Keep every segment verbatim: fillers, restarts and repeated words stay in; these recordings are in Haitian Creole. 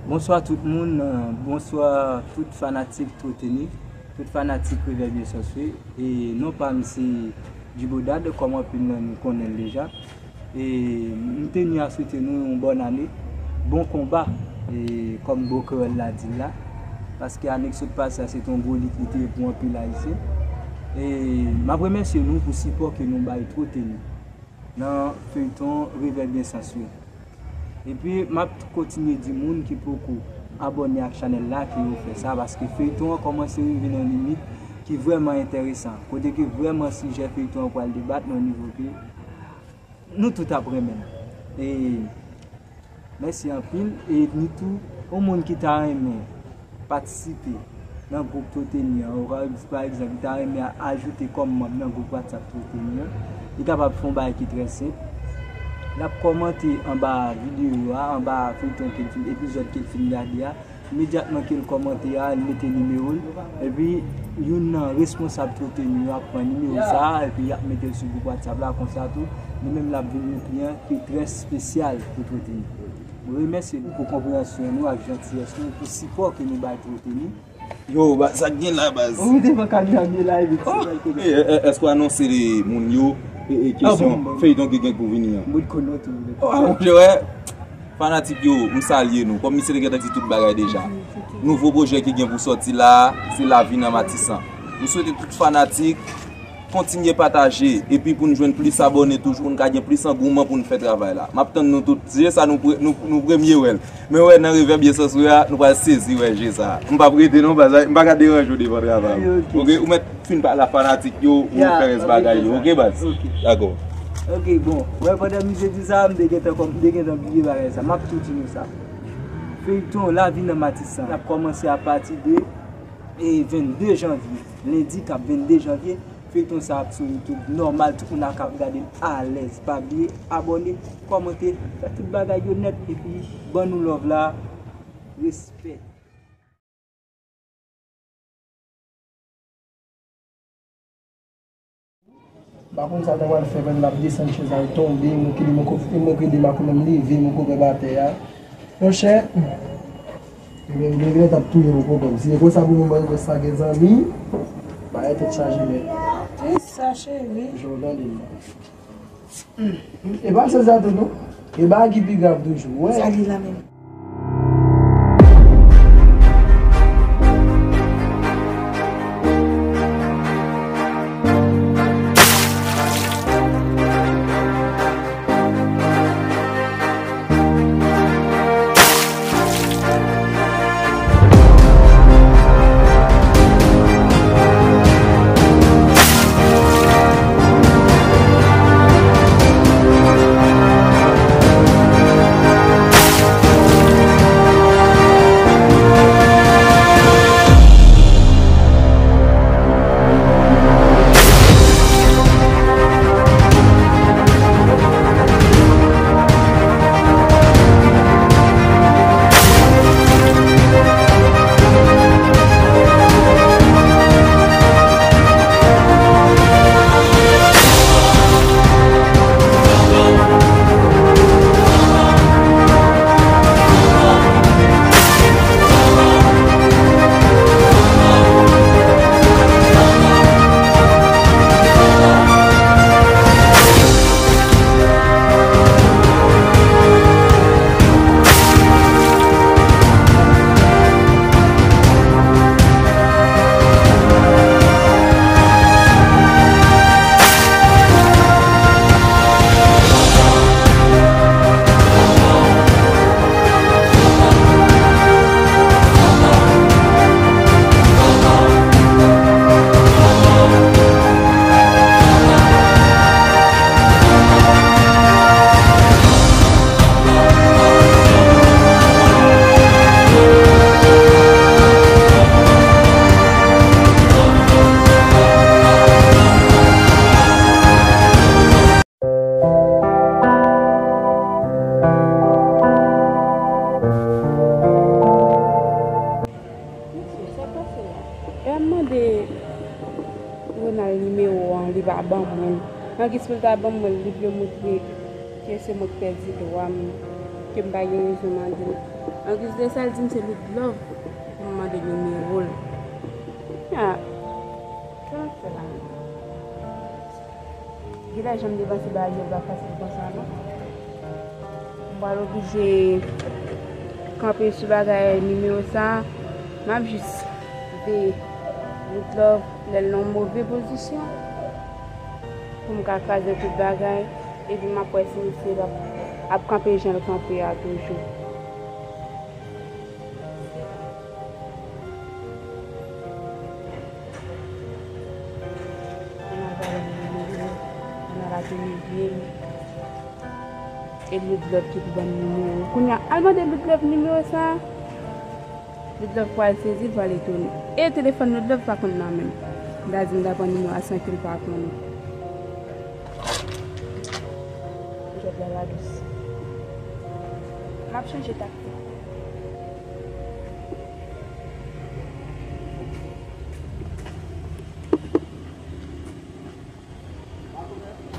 Bonswa tout moun, euh, bonswa tout fanatik Twoteni, tout fanatik Revè Byen Sanswe. E non pa m se Djibodad, kòm anpil nan nou konnen l deja. E m teni a swete nou yon bòn ane, bon konba, e kòm bon kreyòl la di l la. Paske ane k sot pase a, se te yon gwo lit li te ye pou anpil Ayisyen. E m ap remèsye nou pou sipò ke nou bay Twoteni nan feyton Revè Byen Sanswe. Epi, m ap kontinye di moun ki poko abòne ak chanèl la ke yo fè sa, paske feyton an kòmanse rive nan yon limit ki vrèman enteresan, kote ke vrèman sijè feyton an pral debat nan yon nivo ke nou tout ap renmen l. E mèsi anpil. E ni tou, yon moun ki ta renmen patisipe nan gwoup Twoteni an, ou ka, pa egzanp, li ta renmen a-, ajoute kòm manm nan gwoup WhatsApp Twoteni an, li kapab fè yon bagay ki trè senp. L ap kòmante anba videyo a, anba feyton ke l fin, epizòd ke l fin gade a. Imedyatman ke l kòmante a, l mete nimewo l. Epi, youn nan responsab Twoteni yo ap pran nimewo sa a, epi y ap mete l sou gwoup WhatsApp la, konsa tou, li menm l ap vin yon kliyan ki trè espesyal pou Twoteni. Mwen remèsye nou pou konpreyansyon nou ak jantiyès nou, pou sipò ke nou bay Twoteni. Yo, ba, sa k gen la, baz? Ou devan kamera m ye la, epi ti bay kote. E, e, e, èske w anonse moun yo, e, e, kesyon feyton ki gen pou vini an? Bout kono tou. Oh, monchè, wè, fanatik yo, m salye nou. Kòm misye te gentan di tout bagay deja. Nouvo pwojè ki gen pou sòti la, se Lavi nan Matisan. M swete tout fanatik kontinye pataje, epi pou n jwenn plis abòne toujou, pou n ka gen plis angouman pou n fè travay la. M ap tann nou tout. Je sa nou pre-, nou, nou premye wè l. Men wè, nan Revè Byen Sanswe a, nou pral sezi wè je sa. M p ap rete non, baz, m pa ka deranje w devan travay ou. Ok, ou mèt fin pale a fanatik yo, ou fè rès bagay yo. Ok, baz? Dakò. Ok, bon. Wè, pandan misye di sa, m te gentan kòm, m te gentan bliye bagay sa. M ap tou di nou sa. Feyton Lavi nan Matisan ap kòmanse apati de, e, vennde janvye. Lendi k ap vennde janvye. Feyton sa ap sou YouTube nòmal, tout moun ap ka gade l alèz. Pa bliye abòne, kòmante, fè tout bagay yo nèt, epi ban nou love la. Respè. M pa konn sa ta pral fè, pandan m ap desann chèz la, l tonbe, m rele m, m rele m, m leve, m kouvè atè a. Monchè, Ebyen, Biblo t ap touye m pou pòm. Si se konsa pou moman yo sa gen zanmi, bagay tèt chaje nèt. Kisa, cheri? Jan w tande m nan. Hmm. E pa sèl sa tou non. E bagay ki pi grav toujou, wè. Sa li la menm? Mesye, sa pase la? E a mande Ronald nimewo an, li pa ban mwen l. Nan gis pou l ta ban mwen l, li vle montre ke se mwen k pèdi dwa m, ke m pa gen rezon mande l. An giz de sa, l di m se Ludlove pou m mande nimewo l. Ah, sa w ap fè la menm? Gade jan m depanse bagay yo pa fasil konsa non. M pral oblije kanpe sou bagay nimewo sa a. M ap jis veye Ludlove lè l nan yon move pozisyon pou m ka kraze tout bagay. Epi m ap wè si misye ap, ap kanpe jan l kanpe a toujou. Ann al gade nimewo, ann al akeyi vye m. E Ludlove ki pou ban m nimewo. Kounye a, al mande Ludlove nimewo sa a. Ludlove pral sezi, l pral etone. E telefòn Ludlove pa konn nan men m. M ta di m ta pran nimewo a san ke l pa konnen. Jwèt la la dous. M ap chanje taktik.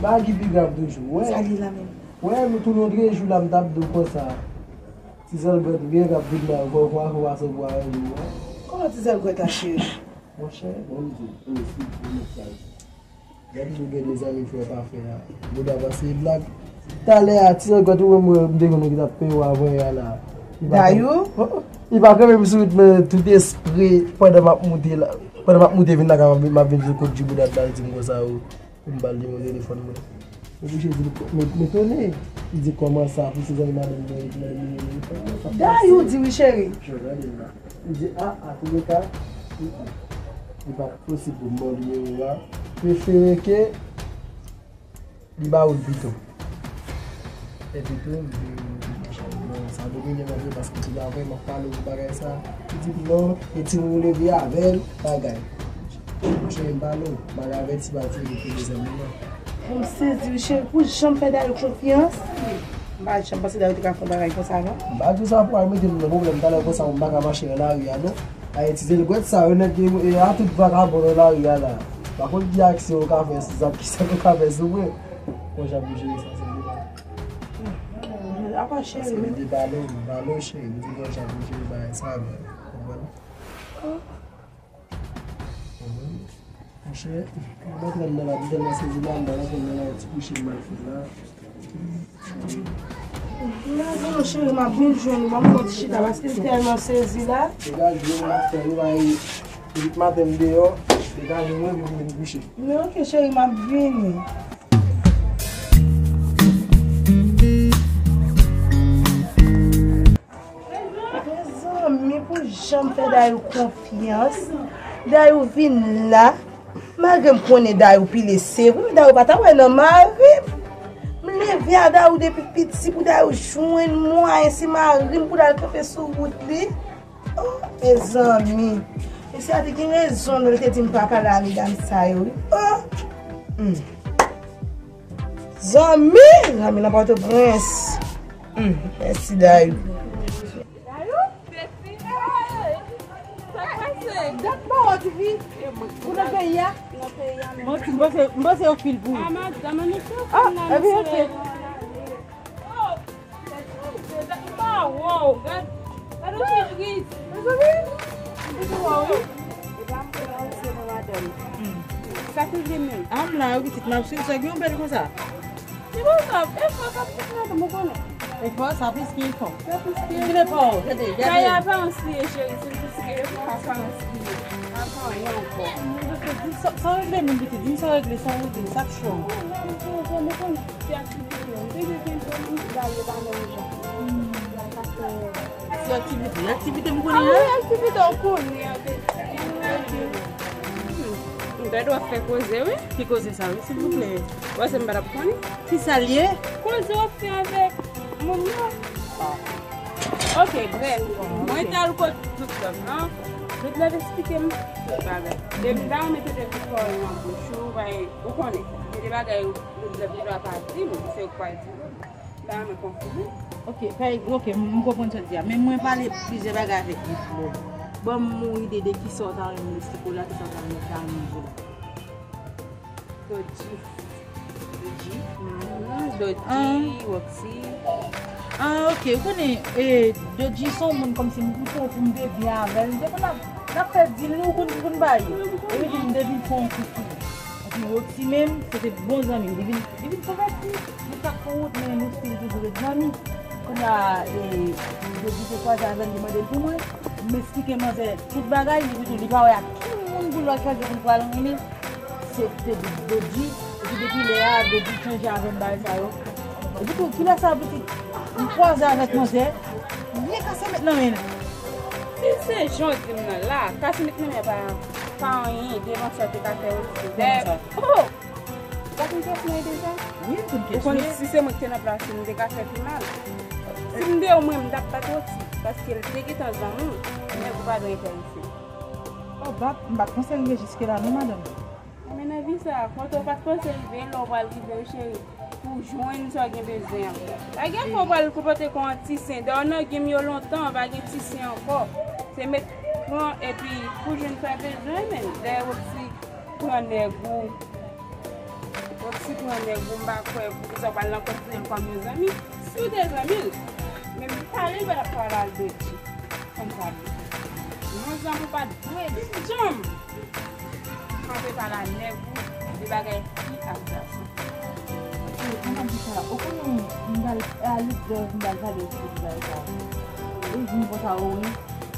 Bagay ki pi grav toujou, wè. Sa li la menm? Wè, nou tou nou trezou la, m t ap di w konsa. Ti zèl gwèt byen k ap vin la, fò, fò, fò, fò, fò, fò, fò. Kòman ti zèl gwèt la, cheri? Monchè, bon, m di w, si, si, si, si. Gade nou gen de zanmi fè pa fè a. Bouda pase blag. Talè a, ti zèl gwèt ou menm, m te konn ki t ap peye w avan yè a la. Li pa Dayou? Li pa kanpe m sou wout, men tout espre pandan m ap moute la. Pandan m ap moute vin la, m ap vin sou kot Djibouda la, l di m konsa, o, pou m ba l nimewo telefòn mwen. Oblije di l, m, m etone. Li di, kòman sa, pou se zanmi madanm mwen, epi madanm mwen, kòman sa pase? Dayou di wi, cheri. Jodi a, li di, a, a, tou le ka, li pa posib pou m ba w nimewo a. Prefere ke li ba ou l pito. Epi tou, m, m, sa domine mwen vre paske tout la vrè, m ap pale w bagay sa. Li di m non, e timoun yo leve avè l, bagay. Monchè, m pale w, m al avèti pati, li te bezwen mwen. Bon, m sezi wi, cheri, pou jan m fè Dayou konfyans. M pa janm panse Dayou te ka fè yon bagay konsa, non. M pa di w sa pou al mete m nan pwoblèm, talè konsa, m pa ka mache nan lari a, non. Ay, ti zèl gwèt sa yo, nèg yo, e a tout vakabon nan lari a la. Pa konn ki aksyon yo ka fè, zak ki sa yo ka fè sou mwen. Bon, jan pou jere sa, se vre. Apa cheri. Paske m te pale w, m pale w, cheri, m te di w jan pou jere bagay sa, men, konprann? Monchè, m ap antre anndan la, m tèlman sezi la, m pral antre anndan la, yon ti kouche m al fè la. Nan, non, cheri, m ap vin jwenn ou, ban m fè yon ti chita, paske m tèlman sezi la. Degaje w, m ap fè yon bagay, depi maten m deyò, degaje w, mwen, pou m vin kouche. Men ok, cheri, m ap vini. Mezanmi, pou jan m fè Dayou konfyans, Dayou vin la, malgre m konnen Dayou pile, se vre, men Dayou pa ta wè nan mari m. M leve a Dayou depi piti pou Dayou jwenn mwayen se mari m pou l al kanpe sou wout li. Oh, mezanmi. Mesye a te gen rezon lè l te di m pa pale a medam sa yo, wi. Oh! Hmm. Zanmi! Zanmi nan Pòtoprens. Hmm. Mèsi, Dayou. Dayou? Sa k pase? Dat pa wè w, tifi. Ou nan peyi a? Nan peyi a, men. Mwen, m panse, m panse yo fil pou ou. Ah, madanm, ann se yo fil la, mesye. Oh! Wow, gad. Gad yon ti gris. Mezanmi. Mwen te wè w, wi. E pa mwen, non, se mwen, madanm. Hmm. Sa te vle menm. A m la, wi, pitit, m ap swiv sa, gen yon bèl konsa. Se konsa, efò, sa pitit madanm, ou konnen. Efò, sa plis ke efò. Sa plis ke efò. Vin efò, tande, gade. Sa y aparans li ye, cheri, se plis ke efò, aparans li ye. Sa pa anyen ankò. Sa, sa regle menm, pitit, di m sa regle, sa regle, sa k cho. Mwen, mwen, mwen, mwen, mwen, Ti aktivite yo. M te gen kèk moun ki ba yo pa menm jan. Ti aktivite, aktivite m konnen an? Ah wi, aktivite w konnen an, bebe. M tande w ap fè koze, wi. Ki koze sa, wi, silvouplè? Ou panse m pa t ap konnen? Ki sa l ye? Koze w ap fè avèk moun yo. Ok, brèf. Mwen t al kot Ludlove lan. Ludlove eksplike m tout bagay. Depi m ta renmen tande pawòl nan bouch ou, bay, ou konnen. Gen de bagay Ludlove genlè pa di m, se ou k pral di m. M ta renmen konfime. Ok, fè, ok, m, m konprann sa w di a. Men mwen pale plizyè bagay avèk Ludlove. Ban m yon ide de kisa w ta renmen m eksplike w la, kisa w ta renmen m ta renmen m di w la. Dodji. Dodji? Mhm, Dodji, Roxy. Ah, ok. Ou konnen, eh, Dodji se yon moun kòmsi m poko pou m te byen avè l. M te konn ap, n ap fè dil, nou konn, konn bay. Epi tou, m te vin fè yon kout sou li. Epi Roxy menm, se te bon zanmi. Li vin, li vin konvèti. Li t ap fè wout, men nou still toujou ret zanmi. Kounye a, eh, Dodji te kwaze avè l, li mande l pou mwen. M esplike manzè tout bagay, epi tou, li pa wè ak ki moun pou l al chwazi pou l pral renmen. Se te Dodji, epi depi lè a, Dodji chanje avè m bagay sa yo. Epi tou, kilè sa pitit, m kwaze avèk manzè, vye kase met nan men l. Si se jan w di m nan la, kase met nan men pa, pa anyen, devan sa te ka fè osi. Kòman sa? Oh! Ou pa konn kiyès mwen ye deja? Wi, m konn kiyès ou ye. Ou konn si se mwen ki te nan plas ou, m te ka fè pi mal. Si m te ou mwen, m t ap bat Roxy, paske l te gentan zanmi w, nèg ou pa dwe enterese. Oh, bat, m pa t panse rive jiske la non, madanm. Men nan vi sa, kote w pa t panse rive, lè w pral rive, cheri, pou w jwenn sa w gen bezwen an. Pa gen fwa w pral konpòte kon an ti sen. Dayè nan game yo lontan, pa gen ti sen ankò. Se met pran epi pou jwenn sa w bezwen, men dayè Roxy pran nèg ou. Roxy pran nèg ou, m pa kwè poukisa w pral rankontre l kòm yon zanmi. Si w te zanmi l, men m pale l pa t ap pale al Dodji. Konn sa vle di. Yon zanmi w pa t dwe janm kanpe pale a nèg ou de bagay fi ak gason. Kòman di sa? Ou konnen m bal, a, Luther, m bal pale sou bagay sa. Ou di m konsa, o wi.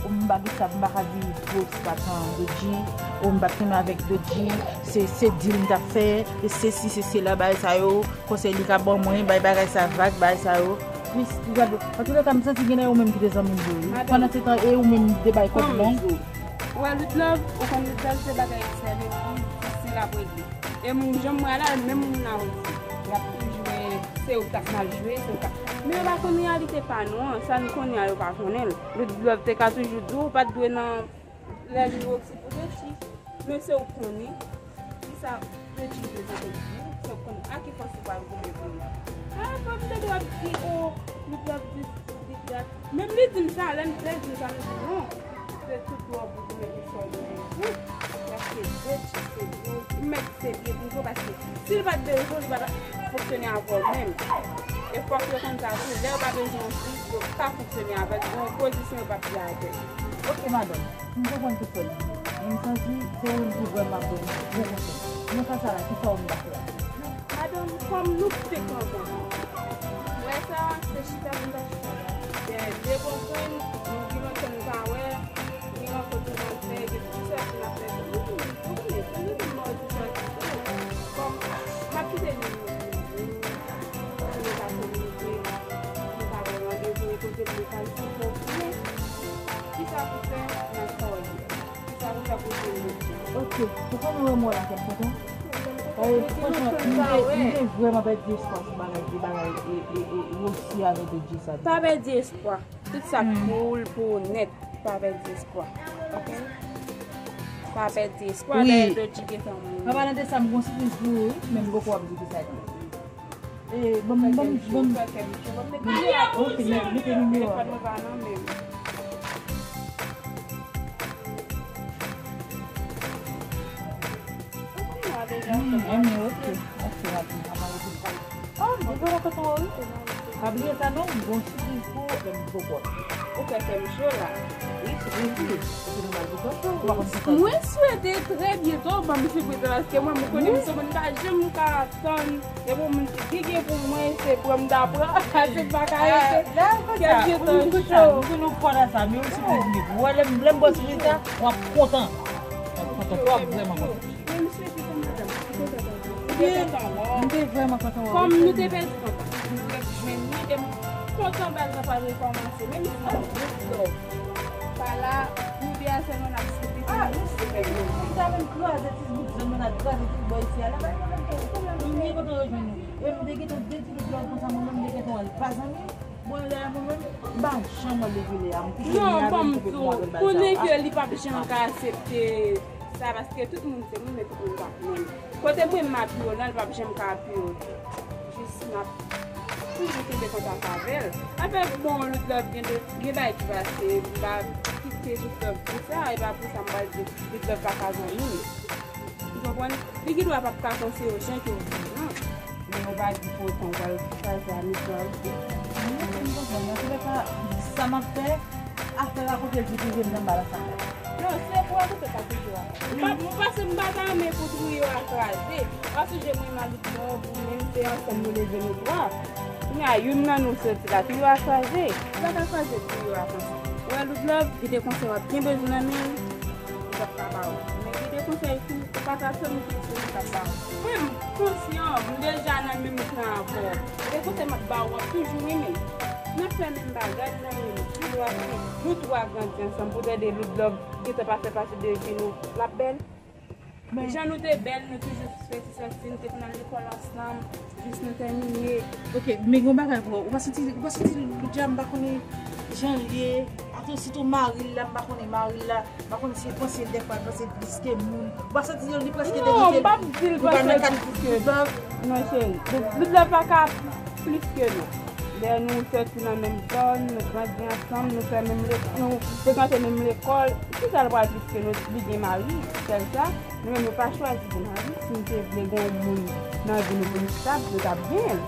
Ou m pa gen sa, m pa ka di Roxy pa t an Dodji. Ou m pa t renmen avèk Dodji. Se, se dil m t ap fè. E se si, se sela, bagay sa yo. Konsèy li ka ban mwen, bay bagay sa vag, bagay sa yo. Plis, gade, antoulèka, m santi gen nan yo menm ki te zanmi m vre, wi. Pandan se tan, e ou menm, m te bay kòd long. Ou wè Ludlove, ou konn Ludlove se bagay sèl epi difisil ap regle. E moun jan m wè la, menm moun nan osi. Y ap toujou wè se ou k ap mal jwe, se ou k ap. Men yo pa konn reyalite pa nou an, sa n konnen an, yo pa konnen l. Ludlove te ka toujou di w, ou pa t dwe nan lè li Roxy pou Dodji. Men se ou k konnen. Kisa Dodji te tande di w, se ou k konnen a ki fòs ou pral goumen pou li. A, fò m tande w ap di, o, Ludlove dis, dis dat. Menm li di m sa, lè m te di m sa, m di non. Se tout bò pou goumen pou sa w bezwen pou. Paske Dodji se byen, m mèt se byen pou w, paske si l pa t bezwen w, li pa t ap fonksyone avè w menm. E fòk yo konn sa tou, lè yo pa bezwen w, yo pa fonksyone avè l, gen yon pozisyon yo p ap pran avè l. Ok, madanm, m konprann tout sa w di. Men m santi se ou menm ki vrèman ap bay m gwo konsèy. Nan ka sa la, kisa ou menm ka fè? Madanm, kòm nou fenk rankontre. Wè sa, se chita pou n ta chita la. Gen de bon grenn, nou gen lontan nou pa wè, gen rankont nou pral fè, gen tout sòti n ap fè. Nou konnen, nou konnen, se nou ki mò di sòti tou. Kòm, m ap kite nou, nou, nou, pou nou ka kominike, pou nou ka wè randevou, e kote pou nou ka sipòte. Kisa pou fè nan sa w ye? Kisa pou fè pou jwenn yon ti? Ok, ou konnen wè mwen la, kè m kontan. Ay, franchman, m te, m te vrèman pèdi espwa sou bagay, de bagay, e, e, e, Roxy avèk Dodji sa. Pa pèdi espwa. Tout sa k pou w, l pou w nèt. Pa pèdi espwa. Ok? Pa pèdi espwa, dèyè Dodji gentan mouri. An palan de sa, m gon sipriz pou ou, wi, men m poko ap di ki sa l ye. E, ban m, ban m, ban m. Ok, mete, mete nimewo a. Hmm, anmwe, ok. Ok, rapid. Oh, m te kontan kote w, wi. Pa bliye sa non, m gon sipriz pou ou, men m poko. Ou fè kè m cho la. Wi, sipriz li. Epi nou pral pou kòb tou. Ou pa konn ki kòb. Mwen swete trè byento ban m sipriz la, paske mwen, m konnen m se moun pa janm ka tann. Depi yon moun di, "Ki gen pou mwen, se pran m ta pran." Se pa ka rete. Kè gen tan cho. M konnen w fò nan sa, men yon sipriz li. Ou wè, lè m, lè m ba w sipriz la, w ap kontan. W ap kontan twòp, vrèman kontan. Men m swete ke madanm, m kontan tann. M te, m te vrèman kontan wè w. Kòm nou te pèdi kontak, nou ret jwenn li, e m kontan bagay sa pral rekòmanse. Menm si nou pa la, nou de a sèlman n ap swete. Ah, nou swete nou. Li ta menm kraze ti bout zòn nan, kraze ti bò isi a. Li pa gen pwoblèm, pwoblèm. M byen kontan rejwenn nou. E m te gentan di Ludlove konsa, mwen menm, m te gentan wè l pa zanmi m. Bon, lè a mwen menm, m pa janm wè l depi lè a. M koupe li avè l, m koupe pou m avè l bagay sa yo. Konnen ke li p ap janm ka aksepte sa, paske tout moun se moun, men tout moun pa menm. Kote mwen, m apiye w la, li p ap janm ka apiye w tou. Jis m ap toujou kenbe kontak avè l. Apre, bon, Ludlove gen de, gen bagay ki pase, m pa kite Ludlove pou sa, e pa pou sa m pral di Ludlove pa ka zanmi m. Ou konprann? Li gen dwa p ap ka panse yo jan ke w di l lan, men yo pa di pou otan w pral kraze amistè a, wi. M konprann, antouka, sa m ap fè, afè rakonte di ki vin nan bal sa. Non, se pou rakonte pa toujou a. M pa, m pase m pa ta renmen pou triyo a kraze. Pa sonje mwen, Malit Love, ou menm se ansanm nou leve nou twa. Kounye a, youn nan nou soti la, triyo a kraze. Ou pa ka kraze triyo a konsa. Ou wè Loud Love, li te konsèy w ap gen bezwen nan men l. Li p ap ka ba ou. Men gen de konsèy tou, ou pa ka tann ke se li k ap ba ou. Mwen, m konsyan, m deja nan menm plan avè w. Gen konsèy m ap ba ou, w ap toujou renmen. N ap fè menm bagay, n ap renmen. Nou twa, nou twa grandi ansanm. Poutèt de Loud Love, gentan pa fè pati de vi nou. L ap bèl. Men jan nou te bèl, nou toujou fè ti sòti, nou te konn al lekòl ansanm, jis nou tèmine. Ok, men gen yon bagay vre, ou pa santi, ou pa santi Loudja, m pa konnen jan l ye, atò sitou mari l la, m pa konnen mari l la, m pa konnen si l panse l dèfwa, l panse l plis ke moun, ou pa santi li prèske devite l pou pa nan kat Loudlove. Non, cheri, Loudlove pa ka plis ke nou. Lè nou sòti nan menm zòn, nou grandi ansanm, nou fè menm lekòl, nou frekante menm lekòl, kisa l pral plis ke nou, li gen mari, sèl sa. Nou menm nou pa chwazi pou mari, si n te vle gen yon moun nan vi nou pou n stab, nou t ap genyen l.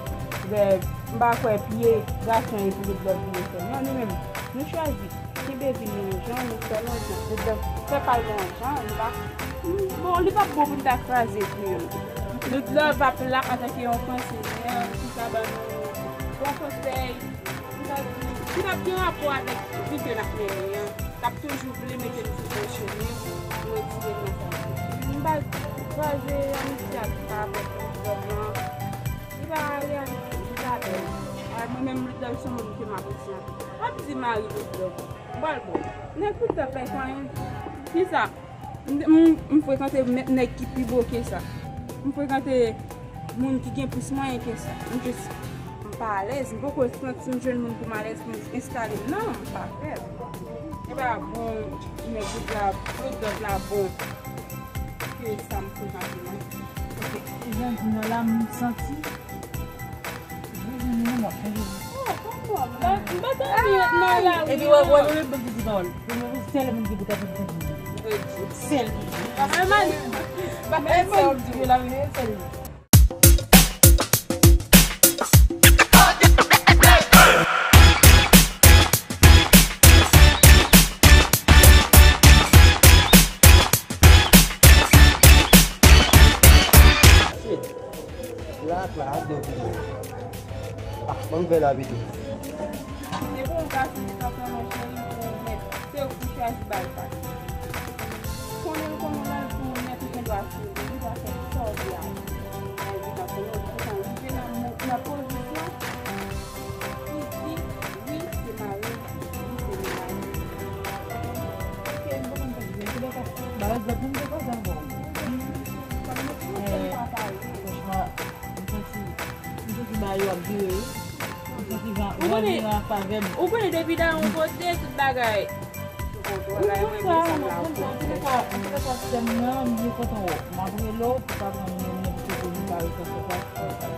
Lè, m pa kwè pye gason e pou Loudlove vire sèl. Non, nou menm, nou chwazi kenbe vi nou yon jan, nou fè l yon jan, Loudlove fè pa l yon jan, nou pa, bon, li p ap bon pou n ta kraze pou yo. Loudlove ap la antanke yon konseyè ki ka ban nou bon konsèy, ki p ap, ki p ap gen rapò avèk vi ke n ap mennen an, k ap toujou vle mete n sou bon chemen pou retire n nan sa. M pa kraze amitye ak avèk Loudlove lan. Li pa reyalite, li pa bèl. A, mwen menm, Loudlove se yon moun ke m apresye anpil. W ap di mari Loudlove, m pral bon. Nèg Loudlove pa fè anyen. Kisa? M, m, m frekante mè-, nèg ki pi bo ke sa. M frekante moun ki gen plis mwayen ke sa. M jis, m pa alèz. M poko santi m jwenn moun pou m alèz, pou m enstale m. Non, m pa fè l. E pa bon, nèg Loudlove, Loudlove la bon ke sa m frekante, non. Ok, jan di non la, m santi. Jezi, nou, m ap fè jezi. Oh, kòman? M pa, m pa ta anvi ret nan lari an. Epi w ap wè nou menm pou di pawòl. Pou nou, sèl moun ki pou ta fè jezi. Sèl moun. Bagay mal. Bagay mal. Sèl moun. Shit. La, la, ap dòmi. Ah, ban m fè la pito. Se pou yon gason ki ta konnen cheri pou ou nèt. Se ou ki chwazi ba l pati. Konnen l konnen lè l pou ou nèt, ou gen dwa swiv li, li dwa fè sa w vle a. Lè l vin ap konnen, ou kontan rive nan mo-, nan pozisyon ki di, wi, se mari m, wi, se mennaj m. Ok, m pa konn sa ki di, se pa sa. Ba, lòt moun te konsa ankò. Kòm nou tout se pa parèy. Franchman, m santi, m santi bagay yo ap vire, wi. M santi jan, ou konnen, jan vire an favè m. Ou konnen depi nan yon kote, tout bagay sou kontwòl la, yo renmen sa m la. Antouka, antouka, sè m nan, m byen kontan wè w. M ap rele w, pou pa pran nimewo m nan, pou ke nou ka rekonfòte.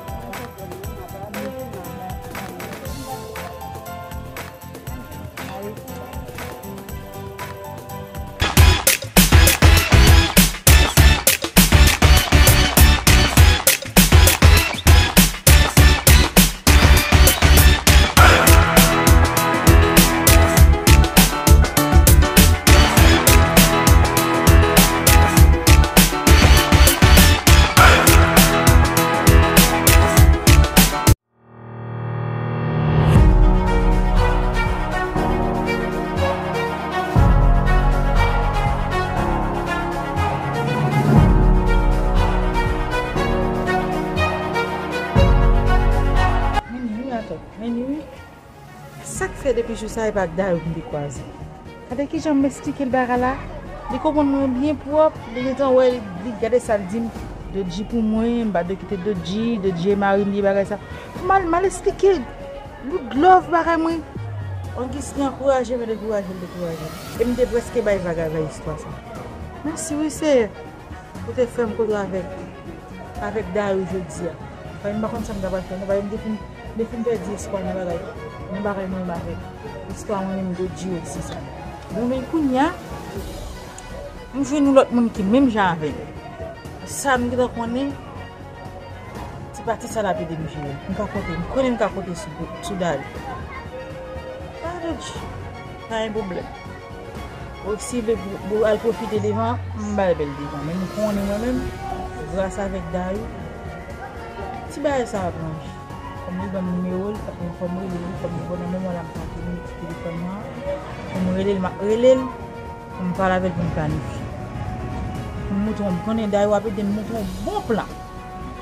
Meni wi, atò. Meni wi. Sa k fè depi jou sa a, e pa ak Dayou m te kwaze? Gade kijan m esplike l bagay la. Li konprann mwen byen pwòp. Li gentan wè, li gade sa l di m. Dodji pou mwen, m pa dwe kite Dodji, Dodji e mari m, li bagay sa. M al, m al esplike l. Loud love bagay mwen. Anguis li ankouraje m, e dekouraje l dekouraje m. E m te prèske bay vag avè istwa sa. Mèsi wi Seyè. Ou te fè m kote avèk, avèk Dayou jodi a. Paske m pa konn sa m ta pral fè, non, paske m te fin, m te fin pèdi espwa nan bagay, nan bagay mwen menm avèk istwa mwen menm Dodji osi sa. Bon, men kounye a, m jwenn yon lòt moun ki menm jan avè m. Sa m gentan konnen, ti pati sa l ap ede m jere. M ka konte, m konnen m ka konte sou, sou Dayou. Pa gen pwoblèm. Ou si vle pou, pou al pwofite devan, m ba l bèl devan. Men m konnen mwen menm, gras avèk Dayou, ti bagay sa ap ranje. Fò m li ban m nimewo l, fò m rele li, fò m li ban nan moman la m pa teni telefòn nan. Fò m rele l, m ap rele l, pou m pale avè l, pou m planifye. Pou m montre w, m konnen Dayou ap ede m montre w bon plan.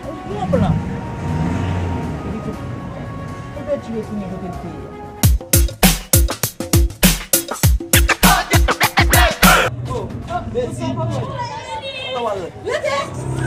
Yon bon plan. Epi tou, pou Bèti retounen kote l te ye a. Oh, Bèti. Kòman w al? Rete!